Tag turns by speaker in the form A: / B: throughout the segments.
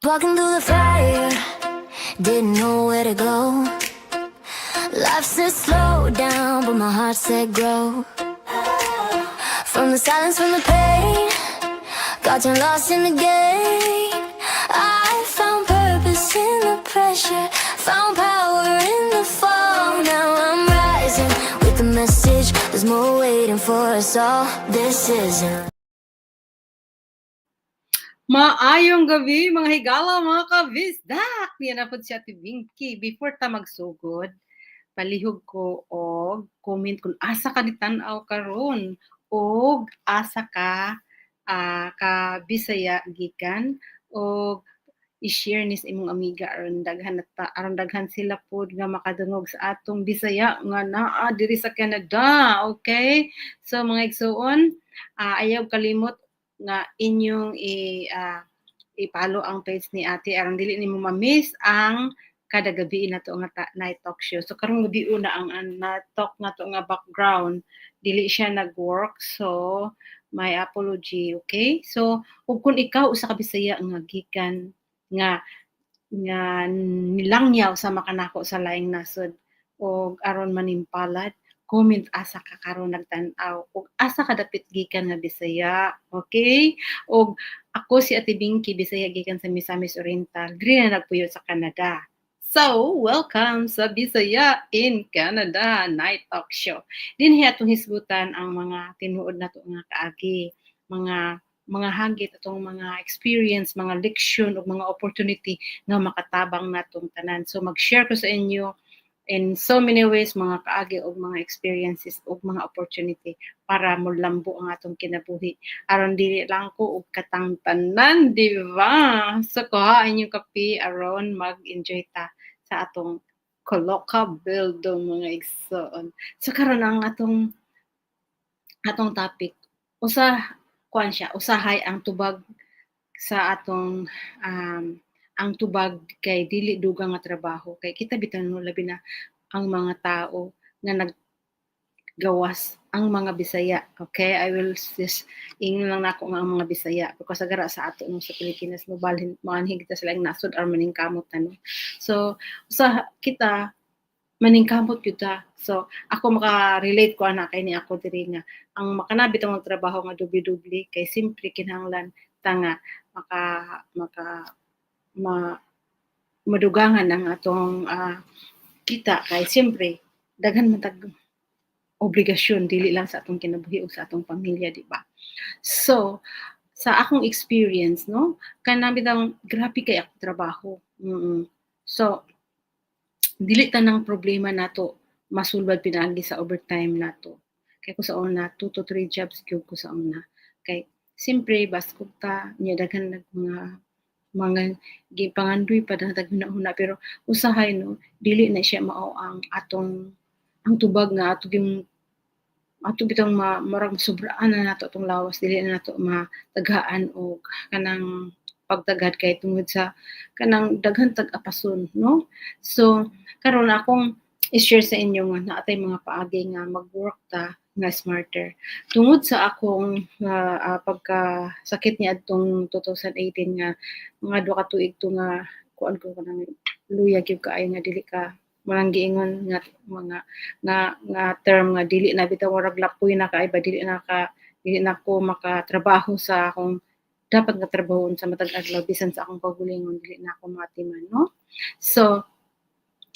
A: Walking through the fire, didn't know where to go. Life said slow down, but my heart said grow. From the silence, from the pain, got turned lost in the game. I found purpose in the pressure, found power in the fall. Now I'm rising with the message, there's more waiting for us all. This isn't
B: Maayong gabi, mga higala, mga kabisdak! Niya na pod si Ate Binky. Before ta magsugod, palihog ko og comment kung asa ka ni tan-aw karon og asa ka ka Bisaya gikan og i-share ni sa imong amiga aron daghan na ta, aron daghan sila pod nga makadungog sa atong Bisaya nga naa diri sa Canada. Okay? So mga igsuon, ayaw kalimot nga inyong i-follow ang page ni Ate aron dili nimo ma-miss ang kada gabi nato nga night talk show. So karong gabi una ang na talk nato nga background dili siya nag-work, so my apology, okay? So ug kung ikaw usa ka Bisaya nga gikan nga nga nilangyaw sa makanako sa laing nasod og aron manimpalad, comment asa ka karon nagtan-aw ug asa ka dapit gikan nga Bisaya, okay? Og ako si Ate Binky, Bisaya gikan sa Misamis Oriental, diri na nagpuyo sa Canada. So, welcome sa Bisaya in Canada Night Talk Show. Dinhi atong hisgutan ang mga tinuod nato nga kaagi, mga hagit, atong mga experience, mga leksyon ug mga opportunity nga makatabang natong tanan. So mag-share ko sa inyo in so many ways mga kaagi og mga experiences ug mga opportunity para molambo ang atong kinabuhi aron dili lang ko og katang tanan, di ba? So kuha inyong kape aron mag-enjoy ta sa atong Koloka Bildung, mga igsoon. So karon ang atong topic, usa kuan siya, usahay ang tubag sa atong ang tubag kay dili dugang nga trabaho, kay kita bitaw no, labi na ang mga tao nga naggawas, ang mga Bisaya. Okay, I will just ingon lang nako nga ang mga Bisaya because agara sa ato no, sa Pilipinas, mo balhin moanhi kita sa laing nasod or maningkamot ta no. So sa kita maningkamot gyud ta. So ako maka-relate ko ana kay ni ako diri nga ang makanabi tong trabaho nga dubli-dubli kay simpre kinahanglan ta nga maka maka ma madugangan ang atong kita kay siyempre daghan man tag obligasyon, dili lang sa atong kinabuhi ug sa atong pamilya, di ba? So sa akong experience no, kanang bitang grabe kay akong trabaho. So dili tanang problema nato masulbad pinaagi sa overtime nato kay ko sa una 2 to 3 jobs gyud ko sa una, kay siyempre baskog ta nya, daghan nag mga gipangandoy pa na huna, pero usahay no, dili na siya mao ang atong ang tubag nga ato yung ato bitong murag sobraan na nato atong lawas, dili na nato mataghaan og kanang pagtagad kay tungod sa kanang daghan tag apason no. So karon akong i-share sa inyo nga naatay mga paagi nga mag-work ta nga smarter tungod sa akong pagka sakit ni adtong 2018 nga mga 2 ka tuig to nga kuan ko, kanang luya gyud kaayo nga dili ka marang giingon nga mga nga nga term nga dili na bitaw, murag lapoy na kay ba, dili na ko makatrabaho sa akong dapat nga trabahoon sa matag adlaw, bisan sa akong kaugalingon dili na ako maatiman no. So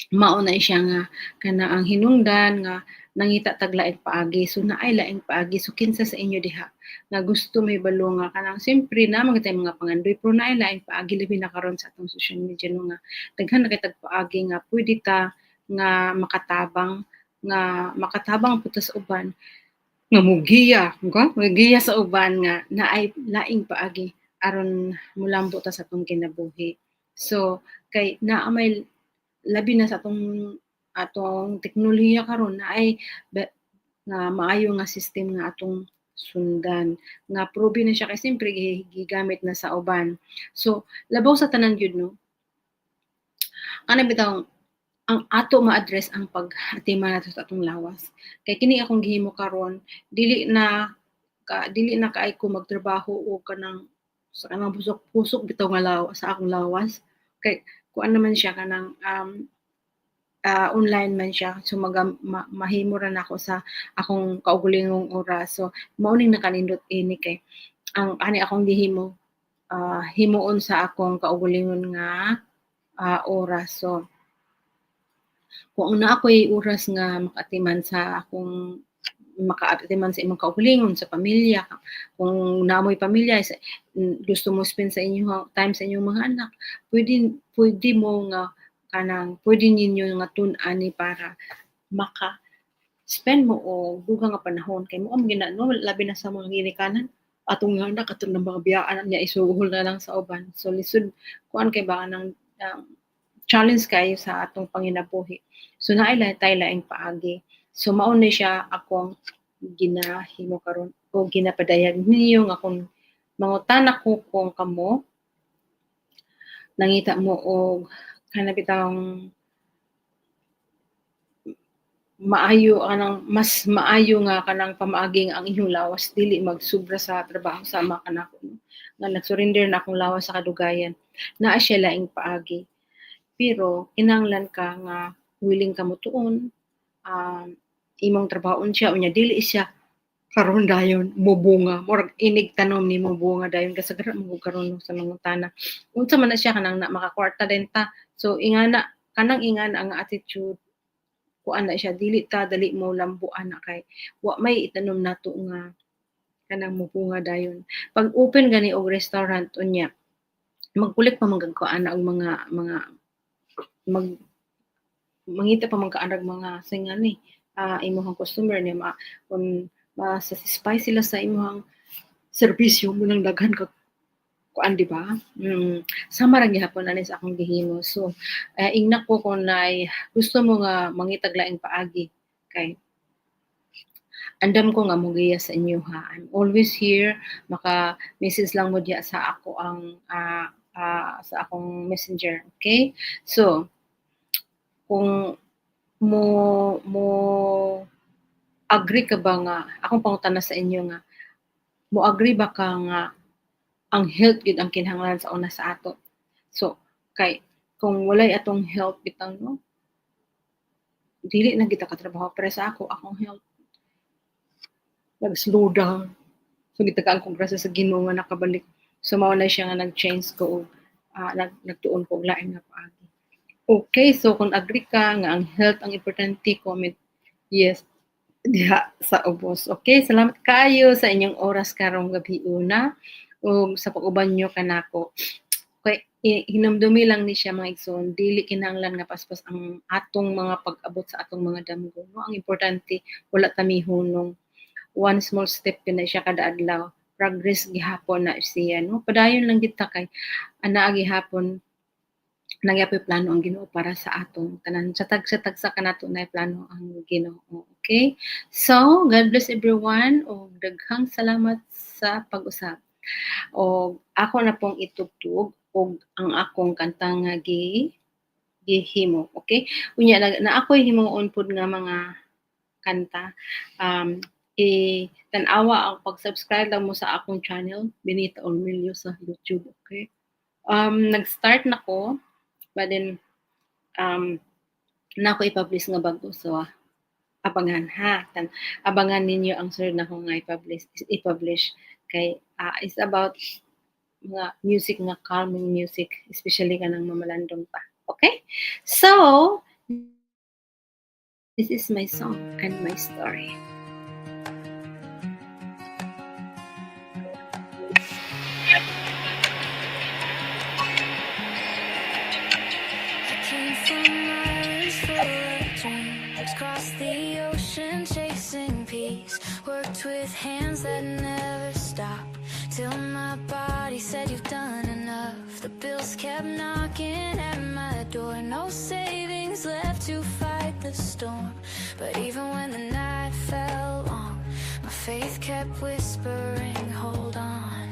B: mao na siya nga kana ang hinungdan nga nangita tag laing paagi. So naay laing paagi. So kinsa sa inyo diha nga gusto may balo nga kanang siyempre na mga tay mga pangandoy pero naay laing paagi, labi na karon sa atong social media no, nga daghan na kay tag paagi nga pwede ta nga makatabang pud ta sa uban, nga mugiya nga mugiya sa uban nga naay laing paagi aron mulambo ta sa atong kinabuhi. So kay naa may labi na sa atong teknolohiya karon, naay nga maayo nga system nga atong sundan nga proven na siya kay siyempre gigamit na sa uban. So labaw sa tanan gyud no, kana bitawng ang ato ma-address ang pag-atiman nato sa atong lawas kay kini akong gihimo karon, dili na kaay ko magtrabaho o kanang Sa kanang busok-busok bitaw nga law sa akong lawas kay kuan naman siya kanang online man siya, so mahimo ra nako sa akong kaugalingong oras. So mao ning nakanindot ini kay ang ani akong gihimo, himuon sa akong kaugalingon nga oras. So kung naa ko'y oras nga makaatiman sa imong kaugalingon, sa pamilya, kung naa mo'y pamilya, sa gusto mo spend sa inyong time sa inyong mga anak, pwede pwede mo nga kanang pwede ninyo nga tun-an ni para maka-spend mo og dugang nga panahon kay mao man gyud na, no, labi na sa mga ginikanan atong nga anak atong mga biyaan niya, isuhol na lang sa uban. So lisod, kuan kay ba, kanang challenge kaayo sa atong panginabuhi. So naay tay laing paagi. So mao ni siya akong ginahimo karon o ginapadayag ninyo nga kung mangutana ko kung kamo nangita mo og kana bitawng maayo, kanang mas maayo nga kanang pamaagi nga ang inyong lawas dili magsubra sa trabaho sama kanako, no, nga nag-surrender na akong lawas sa kadugayan. Naa siya laing paagi, pero kinahanglan ka nga willing ka motuon, imong trabahoon siya, unya dili siya karon dayon mobunga, murag inig tanom nimo bunga dayon, kasagaran mo karon, no, sa mangutana unsa man na siya kanang na makakwarta din ta. So ingana, kanang ingana ang attitude, kuan na siya, dili ta dali mo lambo ana kay wa may itanom nato nga kanang mobunga dayon. Pag open gani og restaurant, unya magkulik pa man gud ko ana og mga mangita pa man ka anag mga singani imong customer niya ma kung ma-satisfy sila sa imong serbisyo mo nang daghan ka kuan, di ba? Sama ra gihapon ani sa akong gihimo. So ingna ko kung nay gusto mo nga mangitag laing paagi kay andam ko nga mogiya sa inyo, ha. I'm always here, maka message lang mo diya sa ako ang sa akong Messenger, okay? So kung mo mo agree ka ba nga akong pangutana sa inyo nga mo agree ba ka nga ang health gyud ang kinahanglan sa una sa ato? So kay kung walay atong health bitaw, no, dili na kita katrabaho. Pero sa ako, akong health nag-slow down. So gitagaan kong grasya sa Ginoo nga nakabalik. So mao na siya nga nag-change ko og nagtuon ko og lain nga paagi. Okay, so kung agree ka nga ang health ang importante, comment "yes" diha sa ubos. Okay, salamat kaayo sa inyong oras karong gabi una ug sa pag-uban nyo kanako. Okay, hinumdumi lang ni siya, mga igsoon, dili kinahanglan nga paspas ang atong mga pag-abot sa atong mga damgo, no? Ang importante wala ta mihunong. One small step na siya kada adlaw. Progress gihapon na siya, no? Padayon lang kita kay anaa gihapon nagyapoy plano ang Ginoo para sa atong tanan. Sa tagsa-tagsa kanato na plano ang Ginoo. Okay? So, God bless everyone ug daghang salamat sa pag-usab. Og ako na pong itugtog og ang akong kanta nga gihimo. Okay? Unya na ako'y himuon pud nga mga kanta. I tan-awa ang pag-subscribe lang mo sa akong channel, Benita Ormelio sa YouTube, okay? Nag-start na ko, but then na ako i-publish nga bago, so abangan ha. Abangan ninyo ang sunod na ko nga i-publish kay it's about mga music nga calming music, especially kanang mamalandong pa. Okay? So, this is my song and my story.
A: I came from islands full of dreams, crossed the ocean chasing peace, worked with hands that never stop, till my body said, "You've done enough." The bills kept knocking at my door, no savings left to fight the storm. But even when the night felt long, my faith kept whispering, "Hold on."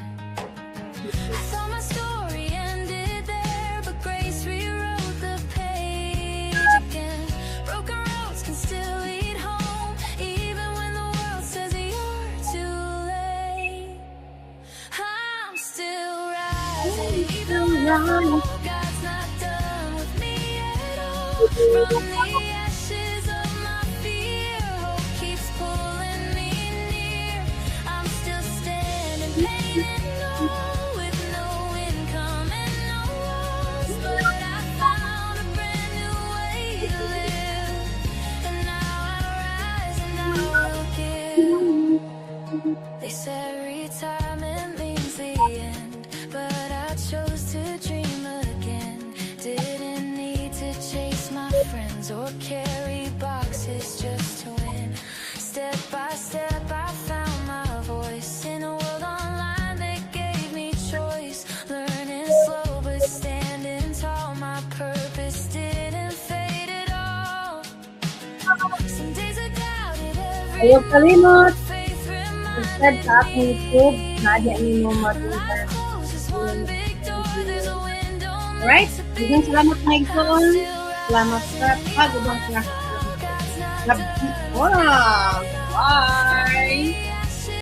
A: I thought my story ended there, but grace rewrote the page again. Broken roads can still lead home, even when the world says you're too late. I'm still know God's not done with me at all. From the ashes of my fear, hope keeps pulling me near. I'm still standing, pain and all, with no income and no walls. But I found a brand new way to live. And now I rise and I will give. They said retirement means the end, but I chose to dream again. Didn't need to chase my friends or carry boxes just to win. Step by step, I found my voice in a world online that gave me choice. Learning slow but standing tall. My purpose didn't fade at all. Some days I doubted every
B: Ayaw kalimot.
A: Faith
B: Subscribe sa akong YouTube. Naa diha nimo
A: Life closes one big door, there's a window
B: Alright?
A: meant to be.
B: Daghang salamat, mga igsoon. Salamat sa pag-ubang sa Wow! Bye!